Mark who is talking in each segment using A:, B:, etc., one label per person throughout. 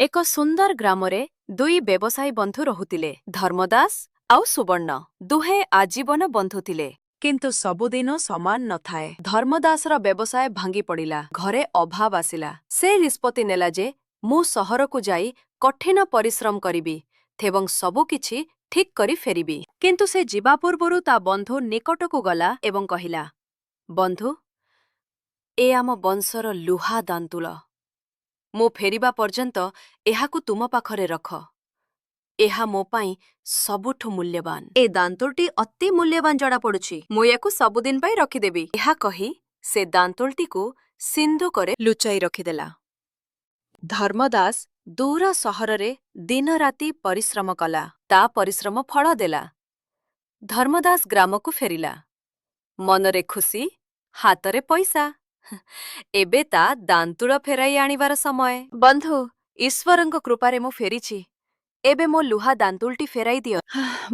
A: ଏକ ସୁନ୍ଦର ଗ୍ରାମରେ ଦୁଇ ବ୍ୟବସାୟୀ ବନ୍ଧୁ ରହୁଥିଲେ, ଧର୍ମଦାସ ଆଉ ସୁବର୍ଣ୍ଣ। ଦୁହେଁ ଆଜୀବନ ବନ୍ଧୁ ଥିଲେ। କିନ୍ତୁ ସବୁଦିନ ସମାନ ନଥାଏ। ଧର୍ମଦାସର ବ୍ୟବସାୟ ଭାଙ୍ଗି ପଡ଼ିଲା। ଘରେ ଅଭାବ ଆସିଲା। ସେ ନିଷ୍ପତ୍ତି ନେଲା ଯେ ମୁଁ ସହରକୁ ଯାଇ କଠିନ ପରିଶ୍ରମ କରିବି ଏବଂ ସବୁକିଛି ଠିକ୍ କରି ଫେରିବି। କିନ୍ତୁ ସେ ଯିବା ପୂର୍ବରୁ ତା ବନ୍ଧୁ ନିକଟକୁ ଗଲା ଏବଂ କହିଲା, "ବନ୍ଧୁ, ଏ ଆମ ବଂଶର ଲୁହା ଦାନ୍ତୁଳ। ମୁଁ ଫେରିବା ପର୍ଯ୍ୟନ୍ତ ଏହାକୁ ତୁମ ପାଖରେ ରଖ। ଏହା ମୋ ପାଇଁ ସବୁଠୁ ମୂଲ୍ୟବାନ। ଏ ଦାନ୍ତୁଳଟି ଅତି ମୂଲ୍ୟବାନ ଜଣାପଡୁଛି। ମୁଁ ୟାକୁ ସବୁଦିନ ପାଇଁ ରଖିଦେବି।" ଏହା କହି ସେ ଦାନ୍ତୁଳଟିକୁ ସିନ୍ଦୁକରେ ଲୁଚାଇ ରଖିଦେଲା। ଧର୍ମଦାସ ଦୂର ସହରରେ ଦିନରାତି ପରିଶ୍ରମ କଲା। ତା ପରିଶ୍ରମ ଫଳ ଦେଲା। ଧର୍ମଦାସ ଗ୍ରାମକୁ ଫେରିଲା। ମନରେ ଖୁସି, ହାତରେ ପଇସା। ଏବେ ତା ଦାନ୍ତୁଳ ଫେରାଇ ଆଣିବାର ସମୟ। "ବନ୍ଧୁ, ଈଶ୍ୱରଙ୍କ କୃପାରେ ମୁଁ ଫେରିଛି। ଏବେ ମୋ ଲୁହା ଦାନ୍ତୁଳଟି ଫେରାଇ ଦିଅ।"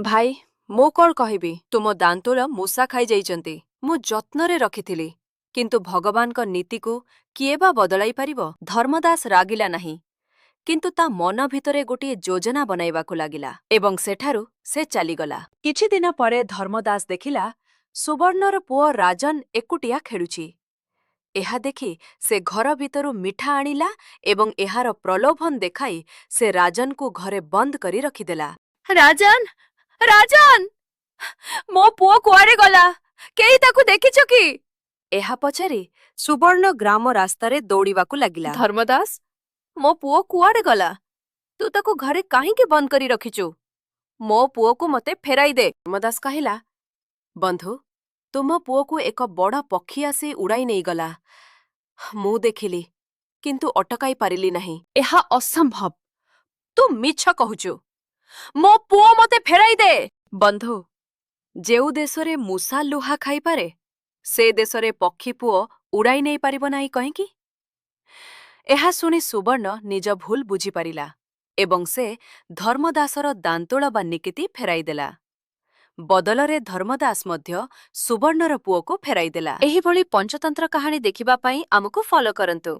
A: "ଭାଇ, ମୁଁ କଣ କହିବି? ତୁମ ଦାନ୍ତୁଳ ମୂଷା ଖାଇଯାଇଛନ୍ତି। ମୁଁ ଯତ୍ନରେ ରଖିଥିଲି। କିନ୍ତୁ ଭଗବାନଙ୍କ ନୀତିକୁ କିଏ ବା ବଦଳାଇ ପାରିବ?" ଧର୍ମଦାସ ରାଗିଲା ନାହିଁ, କିନ୍ତୁ ତା ମନ ଭିତରେ ଗୋଟିଏ ଯୋଜନା ବନାଇବାକୁ ଲାଗିଲା ଏବଂ ସେଠାରୁ ସେ ଚାଲିଗଲା। କିଛିଦିନ ପରେ ଧର୍ମଦାସ ଦେଖିଲା, ସୁବର୍ଣ୍ଣର ପୁଅ ରାଜନ ଏକୁଟିଆ ଖେଳୁଛି। ଏହା ଦେଖି ସେ ଘର ଭିତରୁ ମିଠା ଆଣିଲା ଏବଂ ଏହାର ପ୍ରଲୋଭନ ଦେଖାଇ ସେ ରାଜନକୁ ଘରେ ବନ୍ଦ କରି ରଖିଦେଲା। "ରାଜନ, ରାଜନ, ମୋ ପୁଅ କୁଆଡ଼େ ଗଲା? କେହି ତାକୁ ଦେଖିଛ କି?" ଏହା ପଚାରି ସୁବର୍ଣ୍ଣ ଗ୍ରାମ ରାସ୍ତାରେ ଦୌଡ଼ିବାକୁ ଲାଗିଲା। "ଧର୍ମଦାସ, ମୋ ପୁଅ କୁଆଡ଼େ ଗଲା? ତୁ ତାକୁ ଘରେ କାହିଁକି ବନ୍ଦ କରି ରଖିଛୁ? ମୋ ପୁଅକୁ ମତେ ଫେରାଇ ଦେ।" ଧର୍ମଦାସ କହିଲା, "ବନ୍ଧୁ, ତୁମ ପୁଅକୁ ଏକ ବଡ଼ ପକ୍ଷୀ ଆସି ଉଡ଼ାଇ ନେଇଗଲା। ମୁଁ ଦେଖିଲି, କିନ୍ତୁ ଅଟକାଇ ପାରିଲି ନାହିଁ।" "ଏହା ଅସମ୍ଭବ। ତୁ ମିଛ କହୁଛୁ। ମୋ ପୁଅ ମତେ ଫେରାଇ ଦେ।" "ବନ୍ଧୁ, ଯେଉଁ ଦେଶରେ ମୂଷା ଲୁହା ଖାଇପାରେ, ସେ ଦେଶରେ ପକ୍ଷୀ ପୁଅ ଉଡ଼ାଇ ନେଇପାରିବ ନାହିଁ କାହିଁକି?" ଏହା ଶୁଣି ସୁବର୍ଣ୍ଣ ନିଜ ଭୁଲ ବୁଝିପାରିଲା ଏବଂ ସେ ଧର୍ମଦାସର ଦାନ୍ତୁଳ ବା ନିକିତି ଫେରାଇଦେଲା। ବଦଳରେ ଧର୍ମଦାସ ମଧ୍ୟ ସୁବର୍ଣ୍ଣର ପୁଅକୁ ଫେରାଇଦେଲା। ଏହିଭଳି ପଞ୍ଚତନ୍ତ୍ର କାହାଣୀ ଦେଖିବା ପାଇଁ ଆମକୁ ଫଲୋ କରନ୍ତୁ।